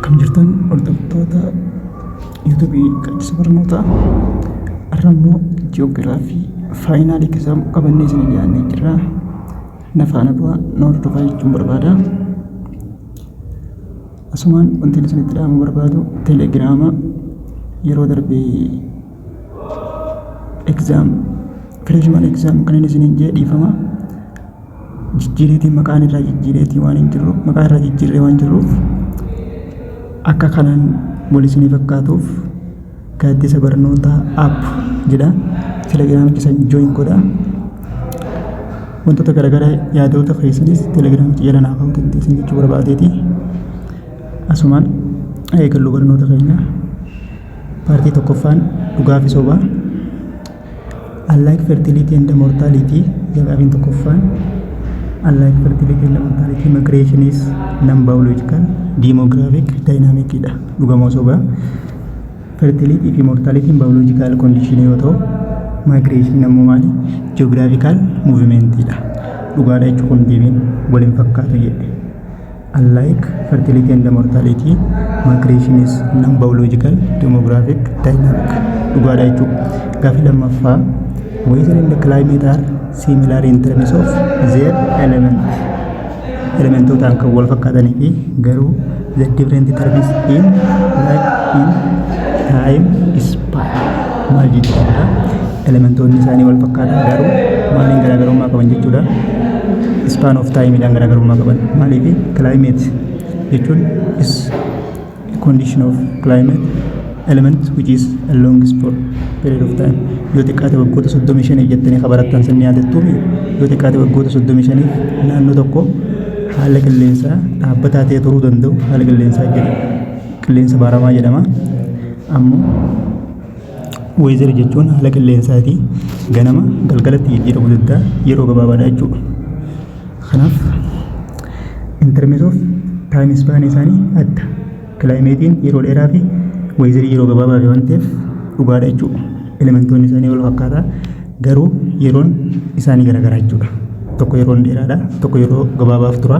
Akkam jirtan, hordoftoota YouTubeii Gaaddisa Barnootaa? Har'a immoo ji'oogiraafii final exam qabannee isin dhiyaannee jirra. Na faana bu'aa, na hordofaa jechuun barbaada. Asumaan wanti isinitti dhaamu barbaadu, Telegiraama yeroo darbee exam, freshman exam kan inni isiniin jee, dhiifama. Jijjiireetiin, maqaan irraa jijjiireetii waan hin jirru, maqaa irraa jijjiirree waan jirruuf, akka kanaan wal isinii fakkaatuuf Gaaddisa Barnootaa App jedha. Telegiraamicha san join godha. Wantoota garaagaraa, yaadota keessanis telegiraamicha jala naaf kaa'uu dandeessan jechuu barbaadeeti. Asumaan eegallu barnoota keenya. Partii tokkoffaan dhugaa fi sobaa. Unlike fertility and mortality, jalqabiin tokkoffaan, unlike fertility and mortality, migration is non-biological demographic dynamic dha. Dhugamoo sobaa? Fertility fi mortality biological condition yoo ta'u, migration ammoo maali? Geographical movement dha. Dhugaadha jechuun kun deebiin waliin fakkaatu jedhe. Unlike fertility and mortality, migration is non-biological demographic dynamic. Dhugaadha jechuudha. Gaaffii lammaffaa, weather and climate are similar in terms of their element. Elementootaan kan wal fakkaatanii fi garuu the different terms in like in time span maal jechuudha? Elementoonni isaanii wal fakkaatan, garuu maaliin garaagarummaa qaban jechuudha? Span of timeidhaan garaagarummaa qaban. Maaliif? Climate jechuun is condition of climate element which is a long period of time. Yoo xiqqaate waggoota 35f jettanii kabarattan sanni yaadattuumi. Yoo xiqqaate waggoota 35f naannoo tokko haala qilleensaa dhaabbataa ta'e turuu danda'u haala qilleensaa jedha. Qilleensa baramaa jedhama. Ammoo weather jechuun haala qilleensaati. Ganama galgalatti jijjiiramuu danda'a, yeroo gabaabaadha jechuudha. Kanaaf in terms of time span isaanii adda. Climateiin yeroo dheeraa fi weatherii yeroo gabaabaa waan ta'eef dhugaadha jechuudha. Elementoonni isaanii wal fakkaataa, garuu yeroon isaanii garaagaraa jechuudha. Tokko yeroon dheeraadha, tokko yeroo gabaabaaf tura.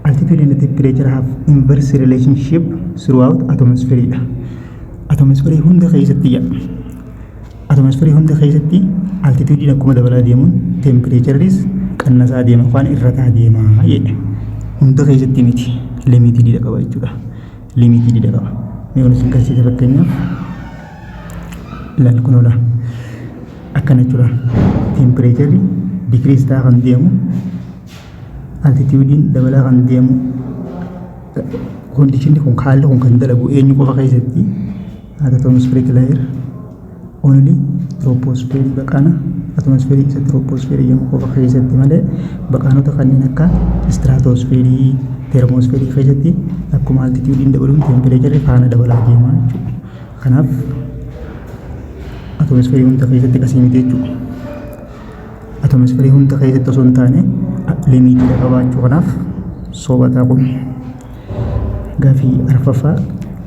Altitude and temperature have inverse relationship throughout atmosphere dha. Atmosphere hunda keessatti jedha. Atmosphere hunda keessatti altitude akkuma dabalaa deemuun temperatureis qannasaa deema waan irrataa deema jedhe. Hunda keessatti miti, limitedha qaba jechuudha. Limitedha qaba. Mee kun isin garsiisa. Fakkeenyaaf ilaal, kunoodha. Akkana jechuudha. Temperatureri decrease ta'aa kan deemu, altitudeiin dabalaa kan deemu, conditionni kun, haalli kun kan dalagu eenyu qofa keessatti? Atmospheric layer only, troposphere, baqaana atmosphere isa troposphere jedhamu qofa keessatti malee baqaanota kanneen akka stratosphere, thermosphere keessatti akkuma altitudeiin dabaluun temperatureri faana dabalaa deema jechuudha. Kanaaf atmosphere hunda keessatti qasii miti jechuudha. Atmosphere hunda keessatti osoo hin taane limitiidha qabaachuu, kanaaf sobataa kun. Gaafii arfaffaa,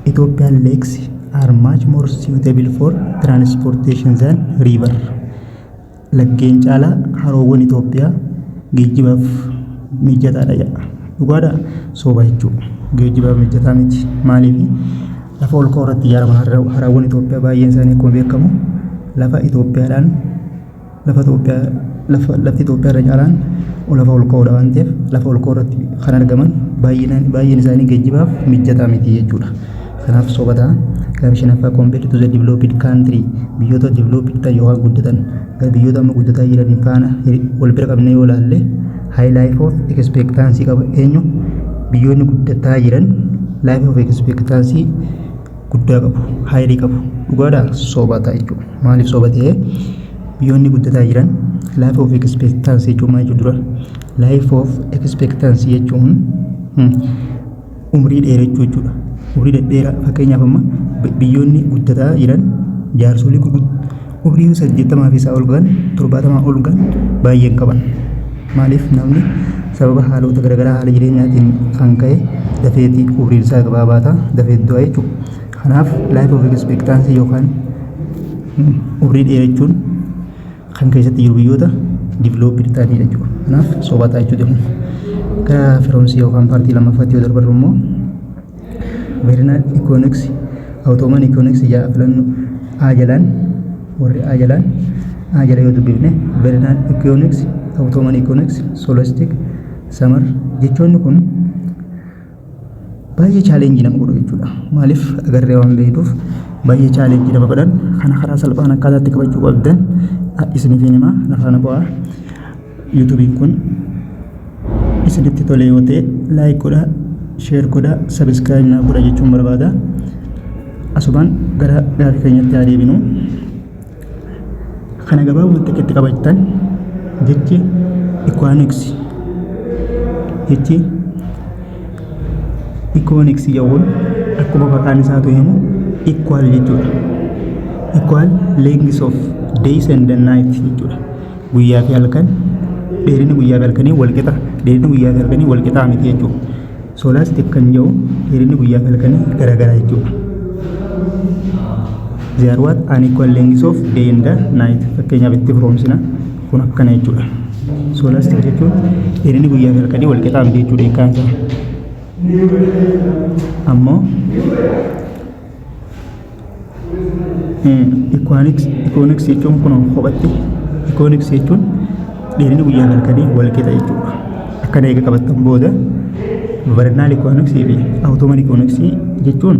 Ethiopian lakes are much more suitable for transportation than river. Laggeen caalaa haroowwan Itoophiyaa geejjibaaf mijataadha jedha. Dhugaadha, soba jechuudha. Geejjibaaf mijataa miti. Maaliif? Lafa ol ka'oo irratti ijaaraman haroowwan Itoophiyaa baay'een isaanii. Akkuma beekamu lafa Itoophiyaadhaan lafa Itoophiyaa lafa lafti Itoophiyaa irra caalaan lafa ol ka'oodha waan ta'eef, lafa ol ka'oo irratti kan argaman baay'inaan baay'een isaanii geejjibaaf mijataa miti jechuudha. Kanaaf soba ta'a. Gaaffii shanaffaa, compared to the developed country, biyyoota developed ta'an yookaan guddatan gara biyyoota amma guddataa jiran faana wal bira qabnee yoo ilaalle, high life of expectancy qaba eenyu? Biyyoonni guddataa jiran life of expectancy guddaa qabu, high qabu. Dhugaadhaa, soba ta'a jechuudha. Maaliif soba ta'ee? Biyyoonni guddataa jiran life of expectancy jechuun maal jechuudha dura? Life of expectancy jechuun umrii dheerachuu jechuudha. Umrii dhedheeraa, fakkeenyaaf amma biyyoonni guddataa jiran jaarsolii umrii 80 fi isaa ol gahan, 70 ol gahan baay'een qaban. Maaliif? Namni sababa haalota garaagaraa, haala jireenyaatiin kan ka'e dafeetii umriin isaa gabaabaa ta'a, dafee du'a jechuudha. Kanaaf life of expectancy yookaan umrii dheerachuun kan keessatti jiru biyyoota developed ta'anidha jechuudha. Kanaaf soba ta'a jechuudha kun. Gara firoomsii yookaan partii lammaffaatti yoo darbarru immoo, Vernal equinox, autumn equinox jaa filannu A jalaan, warri A jalaan, A jala yoo dubbifne, vernal equinox, autumn equinox, solstice, summer jechoonni kun baay'ee challenge nama godhu jechuudha. Maaliif? Agarree waan beektuuf baay'ee challenge nama godhan. Kana karaa salphaan akkaataatti qabachuu qabdan isiniif himaa, lafaana bu'aa. YouTubeiin kun isinitti tole yoo ta'e like godhaa, share godhaa, subscribe naa godha jechuun barbaada. Asumaan gara gaafii keenyatti haa deebinu. Kana gabaabumatti akka itti qabattan, jechi equinox, jechi equinox jedhuun akkuma maqaan isaatu himu equal jechuudha. Equal length of days and night jechuudha. Guyyaa fi halkan, dheerinni guyyaa fi halkanii wal qixa, dheerinni guyyaa fi halkanii wal qixaa miti jechuudha. Solstice kan jedhu dheerinni guyyaa fi halkanii garaagaraa jechuudha. They are what? Unequal length of day and night. Fakkeenyaaf itti firoomsina, kun akkana jechuudha. Solstice jechuun dheerinni guyyaa fi halkanii wal qixaa miti jechuudha hiikkaan isaa. Ammoo equinox jechuun kun kophatti, equinox jechuun dheerinni guyyaa fi halkanii wal qixa jechuudha. Akkana eega qabattan booda, vernal equinox fi autumn equinox jechuun,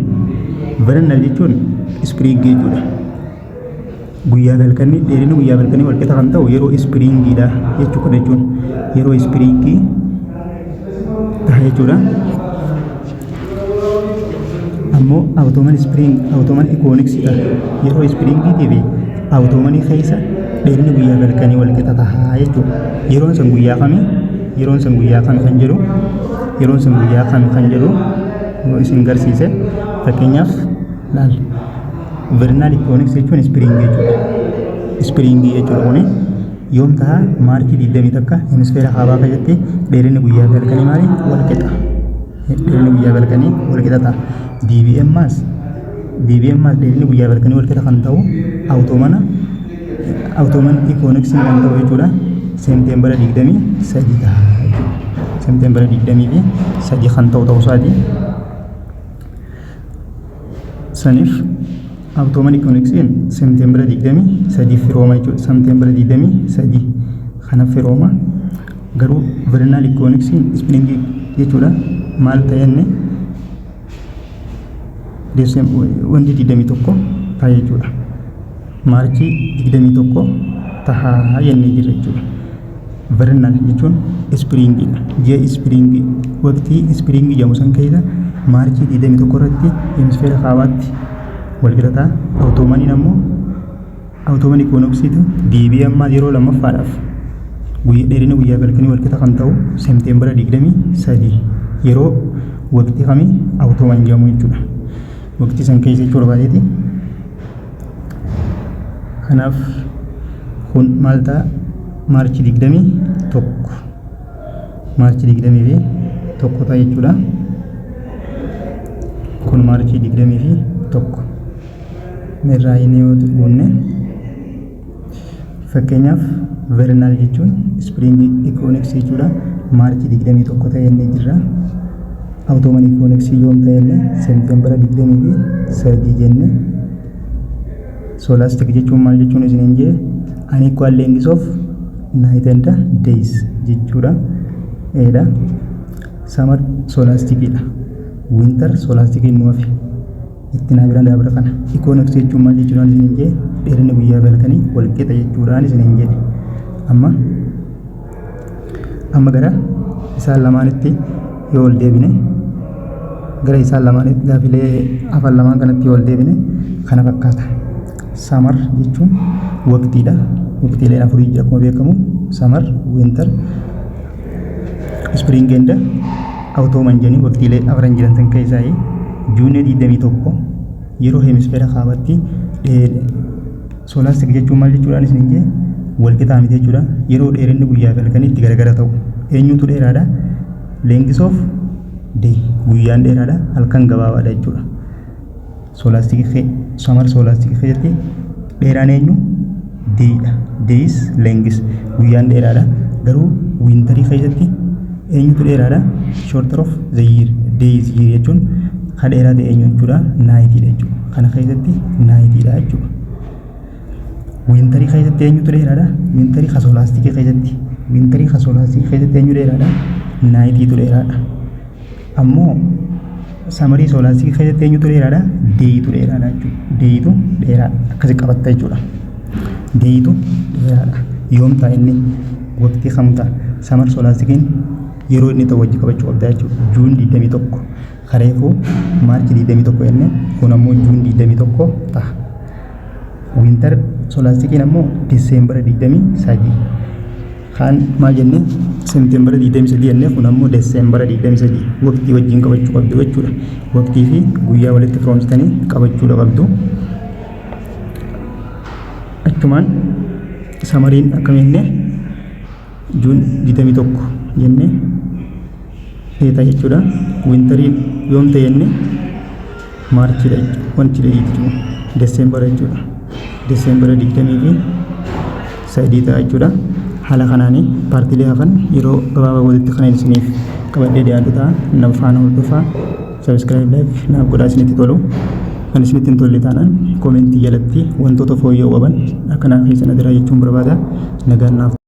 vernal jechuun spring jechuudha. Guyyaa fi halkanii, dheerinni guyyaa fi halkanii wal qixa kan ta'u yeroo springiidha jechuu kana jechuun yeroo springii ta'a jechuudha. Ammoo autumn spring, autumn equinox ta'a. Yeroo springiitii fi autumnii keessa dheerinni guyyaa fi halkanii wal qixa ta'a jechuudha. Yeroon sun guyyaa kami? Yeroon sun guyyaa kami kan jedhu, yeroon sun guyyaa kami kan jedhu yoo isin garsiise, fakkeenyaaf laal, vernal equinox jechuun spring jechuudha. Springii jechuudha. Kuni yoom ta'a? March 21 hemisfeera kaabaa keessatti dheerinni guyyaa fi halkanii maali? Wal qixa. Dheerinni guyyaa fi halkanii wal qixa ta'a. DBM maas dheerinni guyyaa fi halkanii wal qixa kan ta'u autumn equinoxiin kan ta'u jechuudha. September 23 ta'a jechuudha. September 23 kan ta'u ta'uu isaati. Saniif autumn equinoxiin September 23 firooma jechuudha. September 23 kana firooma. Garuu vernal equinoxiin springii jechuudha. Maal ta'e inni? Wanti 21 ta'a jechuudha. March 21 tahaa jennee jirra jechuudha. Vernal jechuun springiidha. Ji'a springii, waqtii springii jedhamu san keessa March 21 irratti hemisfeera kaabaatti wal qixa ta'a. Autumniin ammoo, autumn equinoxiitu deebi'ee ammaa yeroo lammaffaadhaaf guyyaa dheerina guyyaa halkanii wal qixa kan ta'u September 23, yeroo waqtii kamii? Autumn jedhamu jechuudha. Waqtii san keessa jechuu barbaadeeti. Kanaaf kun maal ta'a? March 21, March 21 ta'a jechuudha. Kun March 21 mirraa inni yoo guunne, fakkeenyaaf vernal jechuun spring equinox jechuudha. March 21 ta'e jennee jirra. Autumn equinox yoom ta'e jenne? September 23 jenne. Solstice jechuun maal jechuun isiniin jee? Unequal length of night and days jechuudha. Eedha. Summer solsticeidha. Winter solstice nu hafe. Itti naa bira daabra kana. Equinox jechuun maal jechuudhaan isiniin jee? Dheerinni guyyaa fi halkanii wal qixa jechuudhaan isiniin jedhe. Amma gara isaan lamaanitti yoo ol deebine, gara isaan lamaanitti, gaafilee afan lamaan kanatti yoo ol deebine, kana fakkaata. Summer jechuun waqtiidha. Waqtiileen afurii jira akkuma beekamu: summer, winter, spring and autumn jedhanii waqtiilee afran jiran san keessaa June 21 yeroo hemisfeera kaabatti solstice jechuun maal jechuudhaan isin jee? Wal qixaa miti jechuudha. Yeroo dheerinni guyyaa fi halkanii itti garagara ta'u, eenyutu dheeraadha? Length of day, guyyaan dheeraadha, halkan gabaabaadha jechuudha. Solstice, summer solstice keessatti dheeraan eenyu? Daydha. Days length, guyyaan dheeraadha. Garuu winterii keessatti eenyutu dheeraadha? Shorter of the year, days year jechuun Ka dheeraa ta'e eenyu jechuudha? Nightiidha jechuudha. Kana keessatti nightiidha jechuudha. Winterii keessatti eenyutu dheeraadha? Winterii ka solsticeii keessatti. Winterii ka solsticeii keessatti eenyu dheeraadha? Nightiitu dheeraadha. Ammoo summerii solsticeii keessatti eenyutu dheeraadha? Dayitu dheeraadha jechuudha. Dayitu dheeraadha. Akkasi qabatta jechuudha. Dayitu dheeraadha. Yoom ta'a inni? Waqtii kam ta'a? Summer solsticeiin yeroo inni ta'u wajji qabachuu qabda jechuudha. June 21. Kareefuu March 21 jenne, kun ammoo June 21 ta'a. Winter solsticeiin ammoo December 23. Kaan maal jenne? September 23 jenne, kun ammoo December 23. Waqtii wajjin qabachuu qabdu jechuudha. Waqtii fi guyyaa walitti firoomsitanii qabachuudha qabdu. Achumaan summeriin akkam jenne? June 21 jenne dheetaa jechuudha. Winteriin yoom ta'e jenne? Marchiidha wanti jechuudha. December jechuudha. December 23 ta'a jechuudha. Haala kanaanii partiilee hafan yeroo gabaabaa boodatti kan isiniif qabadhee dhiyaatu ta'a. Nama faana hordofaa. Subscribe, like naaf godhaa isinitti tolu. Kan isinitti hin tolle taanaan commentii jalatti wantoota fooyya'uu qaban akkanaa keessa na jira jechuun barbaada. Nagaan naaf.